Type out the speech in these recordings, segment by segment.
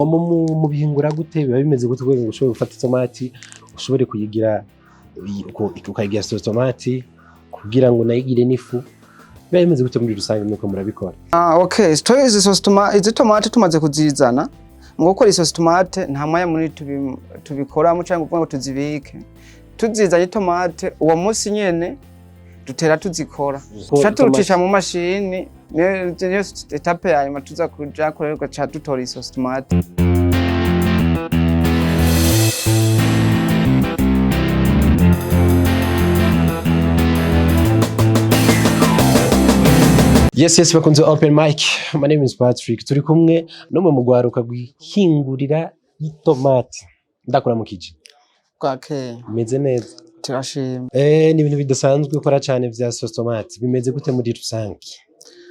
Mubihingura gute? Biba bimeze gute kugira ngo ushobore gufata itomati, ushobore kuyigira, ukayigira sauce tomate, kugira ngo nayigire n'ifu? Biba bimeze gute muri rusange nuko murabikora? Ah, okay. Izi sauce tomate, izi tomate tumaze kuzizana, mu gukora isosi tomate nta mwanya munini tubikoramo cyangwa kuvuga ngo tuzibike. Tuzizanye itomate uwo munsi nyene dutera tuzikora. Tuca turucisha mu mashini, niyo étape ya nyuma tuza kuja kurera, tugaca dutora isosi tomate. Yes, bakunze Open Mic. My name is Patrick. Turi kumwe n'umwe mu rwaruka rwihingurira itomati. Ndakuramukije. Bwakeye. Meze neza. Turashima. Ni ibintu bidasanzwe ukora cyane vya sauce tomate. Bimeze gute muri rusange?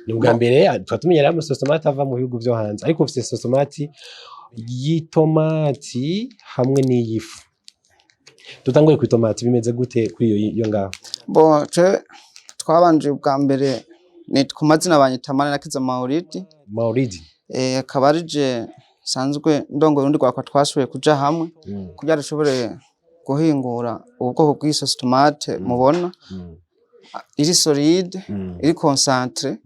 Ni ubwa mbere tuba tumenyereye ama sauce tomate ava mu bihugu vyo hanze, ariko ufite sauce tomate y'itomati hamwe n'iy'ifu. Dutangure ku itomati, bimeze gute kuri iyo ngaho? Bon, twe twabanje ubwa mbere ni ku mazina banyita Manirakiza Mauridi. Mauridi. Akaba ari je nsanzwe ndongoye urundi rwakwa twashoboye kuja hamwe kugira dushobore guhingura ubu bwoko bw'isosi tomate mubona iri solide, iri concentré.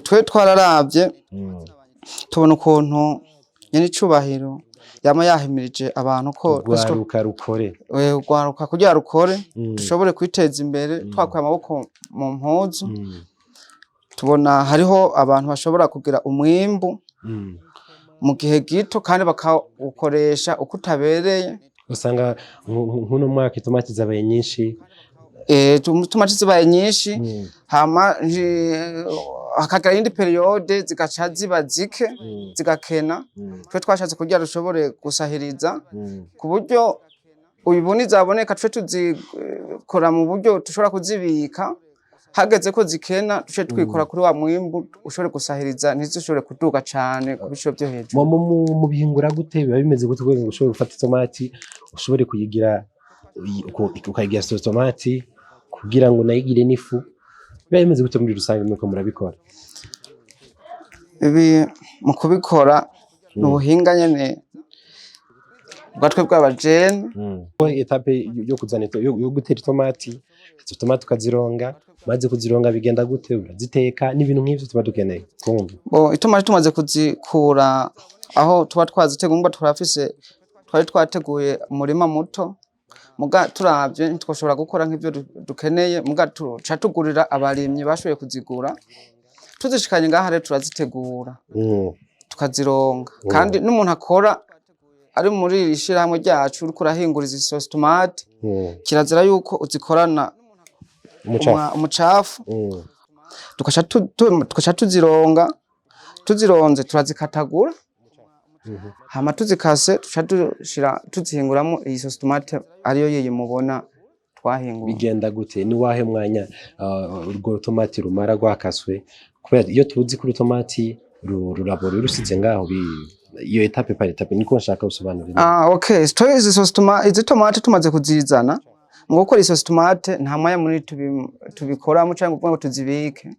Twe twararavye tubona ukuntu nyene icubahiro yama yahimirije abantu ko twese Urwaruka rukore. Urwaruka kugira rukore, dushobore kwiteza imbere twakuye amaboko mu mpuzu. Tubona hariho abantu bashobora kugira umwimbu mu gihe gito kandi bakawukoresha uko utabereye. Usanga nk'uno mwaka itomati zabaye nyinshi. Tomati zibaye nyinshi, hama hakagira iyindi période zigaca ziba zike, zigakena. Twe twashatse kugira dushobore gusahiriza ku buryo ubibona izaboneka, twe tuzikora mu buryo dushobora kuzibika, hageze ko zikena duce twikora kuri wa mwimbu ushobore gusahiriza, ntizishobore kuduga cane ku biciro vyo hejuru. Mubihingura gute? Biba bimeze gute kugira ngo ushobore gufata itomati, ushobore kuyigira, ukayigira sauce tomate, kugira ngo nayigire n'ifu? Biba bimeze gute muri rusange nuko murabikora? Ibi mu kubikora ni ubuhinga nyene bwa twe bw'abajene. Étape yo kuzana yo gutera itomati, izo tomati ukazironga, maze kuzironga bigenda gute? Uraziteka n'ibintu nk'ivyo tuba dukeneye kumva. Bo, itomati tumaze kuzikura aho tuba twaziteguye, umva turafise, twari twateguye umurima muto, muga turavye ntitwoshobora gukora nk'ivyo dukeneye, muga tuca tugurira abarimyi bashoboye kuzigura. Tuzishikanye ngaha rero turazitegura, tukazironga. Kandi n'umuntu akora ari muri iri shirahamwe ryacu, uriko urahingura izi sauce tomate, kirazira yuko uzikorana umucafu. Umucafu. Tugaca tuzironga, tuzironze turazikatagura. Hama tuzikase tuca dushira tuzihinguramo iyi sauce tomate, ariyo yiyi mubona twahinguye. Bigenda gute? Ni wahe mwanya urwo rutomati rumara rwakaswe? Kubera iyo tuzi ko urutomati rurabora iyo rusize ngaho, iyo étape par étape niko nshaka gusobanurira. Ah, okay. Izi sauce tomate, izi tomate tumaze kuzizana, mu gukora isosi tomate nta mwanya munini tubikoramo cyangwa kuvuga ngo tuzibike.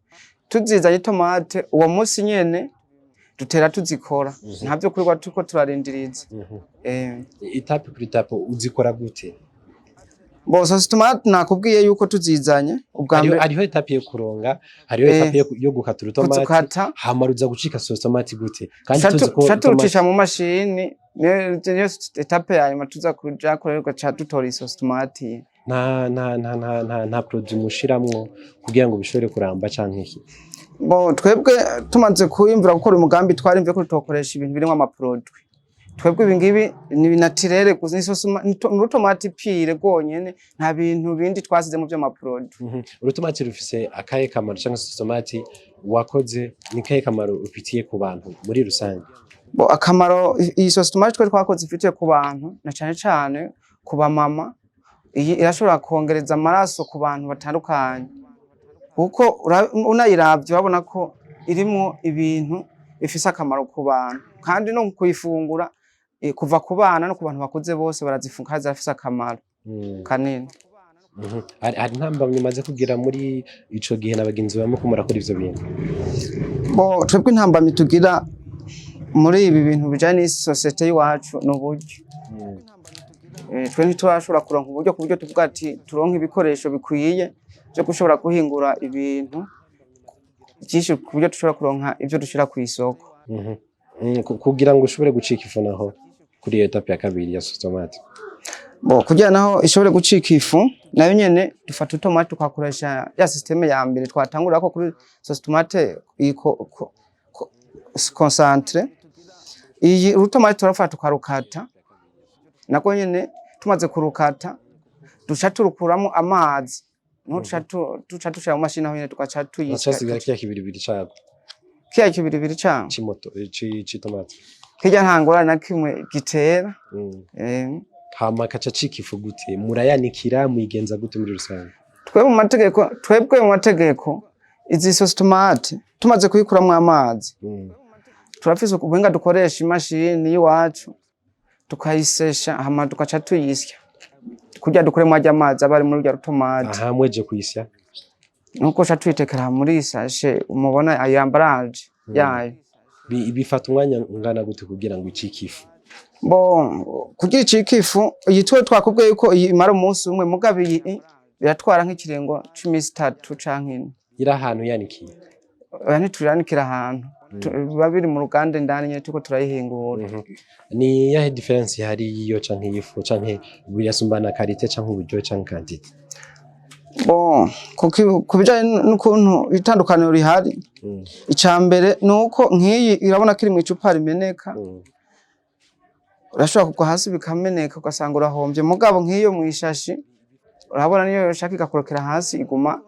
Tuzizanye itomate uwo munsi nyene dutera tuzikora, nta vyo kurirwa turiko turarindiriza. Étape kuri étape uzikora gute? Bo, sauce tomate nakubwiye yuko tuzizanye ubwa Hariho mbere hariho étape yo kuronga, hariho étape yo gukata urutomati, kuzikata. Hama ruza gucika sauce tomate gute kandi tuzi ko Tuca itomati turucisha mu mashini, niyo étape ya nyuma tuza kuja kurera, tugaca dutora isosi tomate. Nta produit mushiramwo kugira ngo bishobore kuramba canke iki? Bo, twebwe tumaze kwiyumvira gukora umugambi, twarimvye ko tutokoresha ibintu birimwo ama produit. Twebwe ibi ngibi ni naturel gusa, ni sauce ni urutomati pure rwonyene, nta bintu bindi twasizemo vy'ama produit. Urutomati rufise akahe kamaro, canke sauce tomate wakoze ni kahe kamaro rufitiye ku bantu muri rusange? Bo, akamaro iyi sauce tomate twe twakoze ifitiye ku bantu, na cane cane ku bamama, iyi irashobora kongereza amaraso ku bantu batandukanye, kuko unayiravye urabona ko irimwo ibintu bifise akamaro ku bantu, kandi no kuyifungura, kuva ku bana no ku bantu bakuze bose barazifungura, kandi zirafise akamaro kanini. Hari intambamyi umaze kugira muri ico gihe na bagenzi bawe muko murakora ivyo bintu? Bo, twebwe intambamyi tugira Muri ibi bintu bijanye n'isosiyete y'iwacu ni uburyo. Twe ntiturashobora kuronka uburyo ku buryo tuvuga ati turonke ibikoresho bikwiye vyo gushobora guhingura ibintu vyinshi ku buryo dushobora kuronka ivyo dushira kw'isoko. Kugira ngo ushobore gucika ifu naho, kuri iyo étape ya kabiri ya sauce tomate? Bo kugira naho ishobore gucika ifu, nayo nyene dufata utomati tukakoresha ya système ya mbere twatangurako kuri sauce tomate concentré. Iyi urutomati turafata tukarukata, nako nyene tumaze kurukata duca turukuramo amazi, niho duca dushira mu mashini, aho nyene tugaca tuyisya. Hacasigara kirya kibiribiri cako. Kiya kibiribiri caho. C'imoto c'itomate. Kirya nta ngorane na kimwe gitera. Hama kaca cika ifu gute? Murayanikira? Muyigenza gute muri rusange? Twebwe mu mategeko, izi sauce tomate tumaze kuyikuramwo amazi, turafise ubuhinga dukoresha, imashini y'iwacu, tukayisesha, hama tugaca tuyisya kugira dukuremwo arya amazi aba ari muri rurya rutomati. Aha mweje kuyisya? Nuko uca tuyitekera muri sachet, mubona ayo emballage yayo. Bifata umwanya ungana gute kugira ngo icike ifu? Bo kugira icike ifu, iyi twe twakubwiye yuko iyi imara umunsi umwe, mugabo iyi biratwara nk'ikiringo c'imisi 3 canke 4. Iri ahantu yanikiye? Oya, ntituranikira ahantu. Biba biri mu ruganda indani nyene turiko turayihingura. Ni yahe différence ihari y'iyo canke y'ifu, canke birasumbana qualité canke uburyohe canke quantité? Bon, ku bijanye n'ukuntu itandukaniro rihari, ica mbere ni uko nk'iyi irabona ko iri mw'icupa rimeneka, urashobora kugwa hasi bikameneka, ugasanga urahombye. Mugabo nk'iyo mw'ishashi, urabona niyo yoshaka igakorokera hasi iguma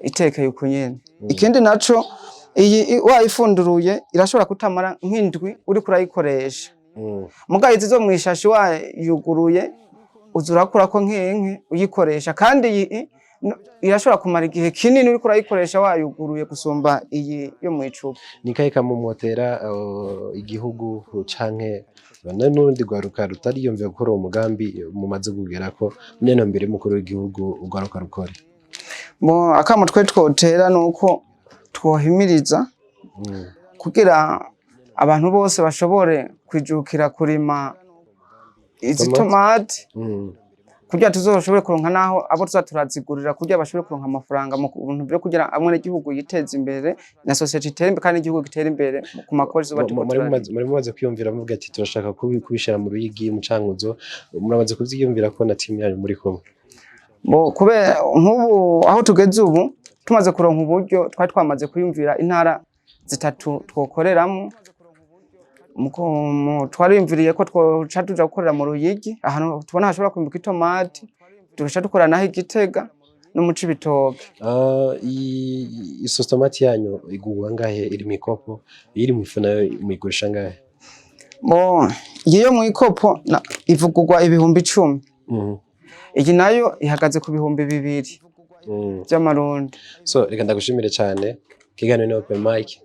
itekeye uko nyene. Ikindi naco, iyi wayifunduruye irashobora kutamara nk'indwi uriko urayikoresha. Mugabo izi zo mw'ishashi, wayuguruye uza urakurako nkenke uyikoresha, kandi iyi irashobora kumara igihe kinini uriko urayikoresha wayuguruye gusumba iyi yo mw'icupa. Ni kahe kamumotera igihugu canke n'urundi rwaruka rutariyumvira gukora uwo mugambi mumaze kugerako, muri ino mbere y'umukuru w'igihugu, urwaruka rukore? Bo akamo twe twotera nuko twohimiriza kugira abantu bose bashobore kwijukira kurima izi Tomate. tomati, kugira tuzoshobore kuronka naho abo tuza turazigurira, kugira bashobore kuronka amafaranga mu bintu vyo kugira amwenegihugu yiteze imbere na société itere imbere kandi n'igihugu gitere imbere ku makori zuba turiko Muri turarima. Mumaze kwiyumvira muvuga ati turashaka kubishira mu Ruyigi, mu Cankuzo, muramaze kuvyiyumvira ko na timu yanyu muri kumwe? Bo kubera nk'ubu aho tugeze ubu, tumaze kuronka uburyo, twari twamaze kwiyumvira intara zitatu twokoreramo. Twariyumviriye ko twoca tuja gukorera mu Ruyigi, ahantu tubona hashobora kwimbuka itomati, tugaca dukora naho Igitega no mu Cibitoke. Ah, sauce tomate yanyu igurwa angahe iri mw'ikopo? Iri mw'ifu nayo muyigurisha angahe? Bo iyi yo mw'ikopo ivugurwa 10.000. Iyi nayo ihagaze ku 2000 vy'amarundi. So reka ndagushimire cyane, ikiganiro ni open mic.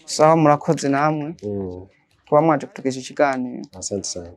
Sawa, murakoze namwe kuba mwaje kutugisha ikiganiro. Asante sana.